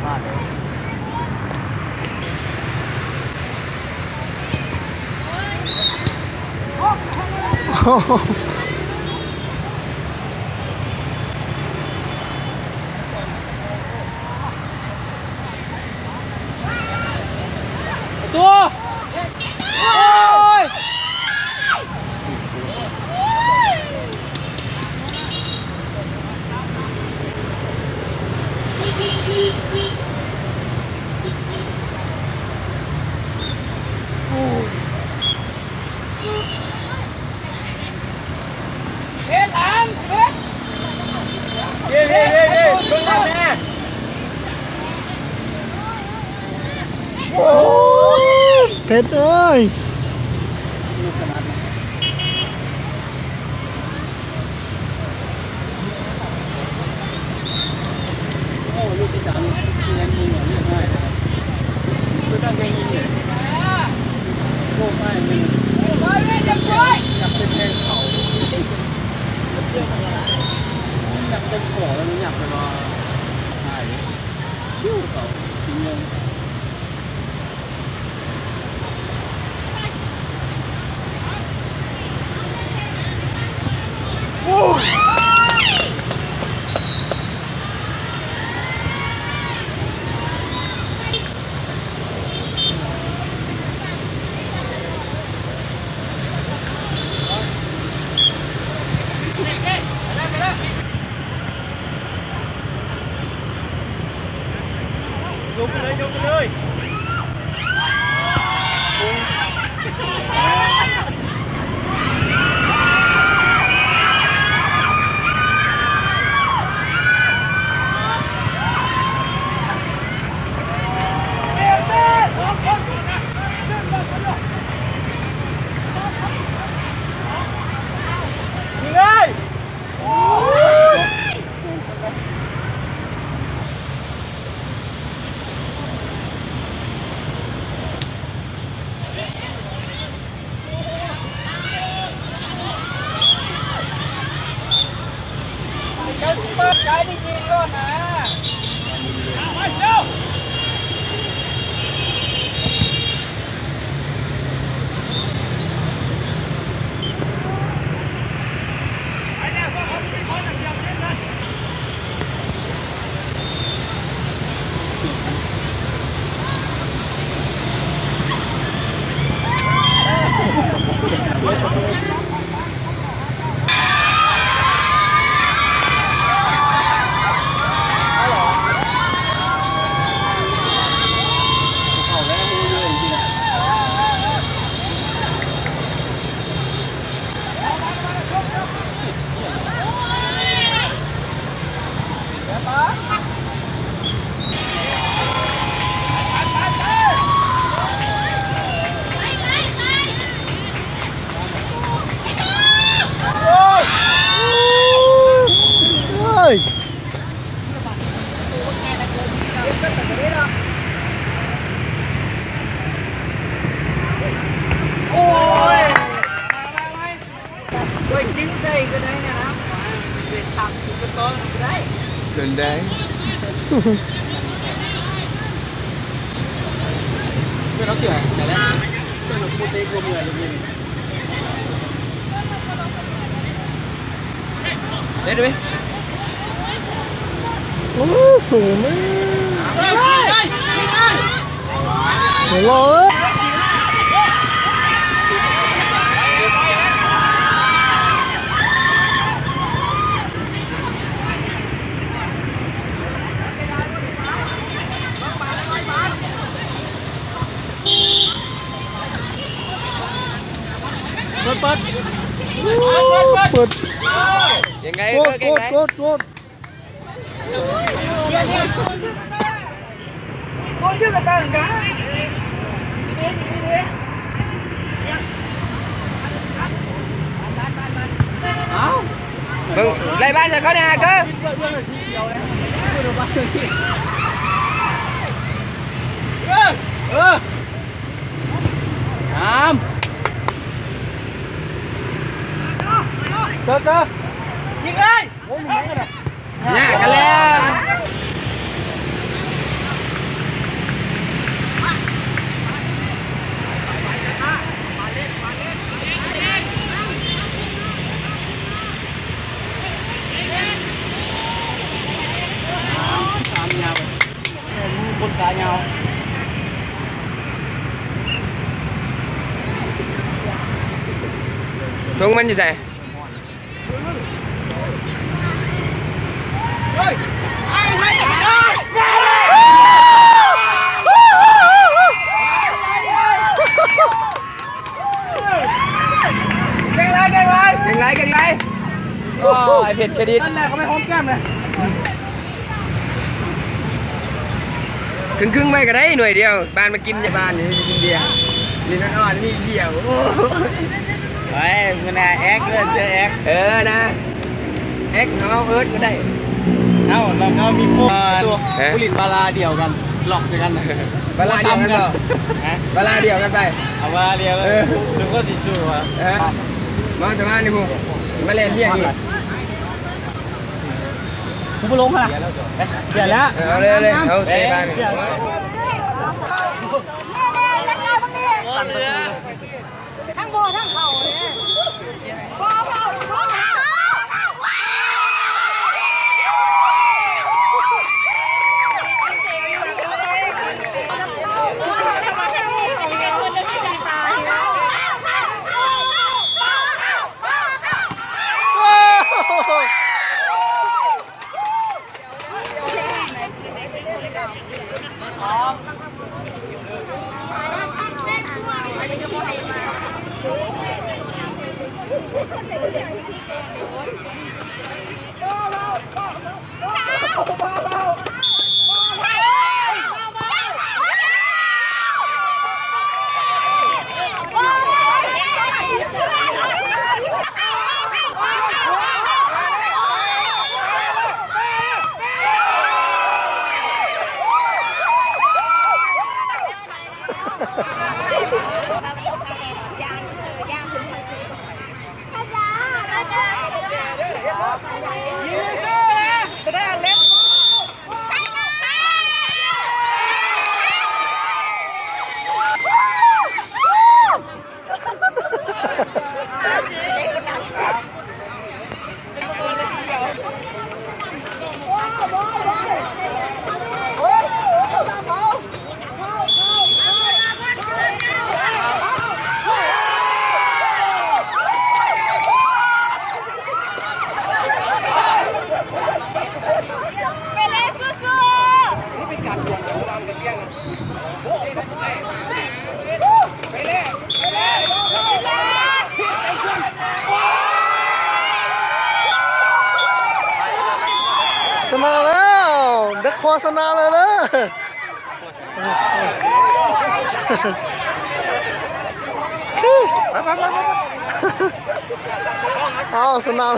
ປະຕູ ໂອ້ຍ ໂອ້ຍ. ເຮັດຫຍັງ ເຮັດ ເຮີ້ຍ ເຮີ້ຍ ເຮີ້ຍ ເບິ່ງໜ້າແມ່ ໂອ້ຍ ເພັດເອີຍ. ໂອ້ ລູກທີ່ສາມນີ້ ທີ່ຍັງຍິງ ຍິງງ່າຍ ຄືຕັ້ງໃຈຍິງ ໂອ້ ໄປ ຍັບເປັນແທງເຂົາ ຍັບເຕັມຂໍ້ ແລ້ວຍັບແບບວ່າງ່າຍ ຄິວເຂົາ ຍິງເງິນ. ຍົກໄປເລີຍ ຍົກໄປເລີຍ. ຍິງເລີຍ. ໂອ້ຍ ໂດນໄດ້ ເປັນເອົາເສື້ອໄປແລ້ວ ເປັນເອົາໂປເຕກລົງເຮືອລົງເຮືອ ເດັດເວີຍ ໂອ້ ສູງມາກ ເອີຍ ເອີຍ ເອີຍ ເອີຍ. ເປີດ ເປີດ ເປີດ ເປີດ ຍັງໄງ ໂກດ ເລີກຍັງໄງ ໂກດ ໂກດ ໂກດ. ເບິ່ງໄລ່ບ້ານໃສ່ເຂົາແດ່ ເກີ ເອີ ເອີ ງາມ ເກີ ເກີ ຍິງເລີຍ. ໂອ້ຍ ມັນຍັງກັນນະ ຍາກກັນແລ້ວ ຊົງມັນຢູ່ໃສ? ເກັ່ງຫຼາຍ ເກັ່ງຫຼາຍ ເກັ່ງຫຼາຍ ເກັ່ງຫຼາຍ. ໂອ້ຍ ເພັດເຄຣດິດ ນັ້ນແຫຼະ ເຂົາໄປຫອມແກ້ມນະ. ຄຶ່ງໆໄວ້ກໍໄດ້ໜ່ວຍດຽວ ບານມາກິນ ຍາບານນີ້ກິນເບຍ ນີ້ອ່ອນໆ ນີ້ເບຍ. ໂອ້ຍ ໄວ້ມື້ໜ້າແອັກເລີຍ ເຈີແອັກ ເອີນະ ແອັກເຮົາເອີ້ນກໍໄດ້. ເອົ້າ ລາວກໍມີພວກ ເອີ ຜູ້ຫຼິ້ນບາລາດຽວກັນ ລັອກດຽວກັນ ບາລາດຽວກັນບໍ່? ຮະ ບາລາດຽວກັນໄປ ເອົາບາລາດຽວ ເອີ ສູ້ກໍຊິສູ້ຫວາ ເອີ ມາແຕ່ມານີ້ພຸ້ນ ມາແລ່ນວຽກອີກ. ກູບໍ່ລົງຫັ້ນນະ ເສຍແລ້ວ ເອົາເລີຍ ເອົາເລີຍ ເອົາເຕະບານ ເສຍແລ້ວ ທັງບໍ່ທັງເຂົ້າເດ້. ຊະນະແລ້ວ ເດັກຄອຊະນະແລ້ວເດີ ເອົາຊະນະ.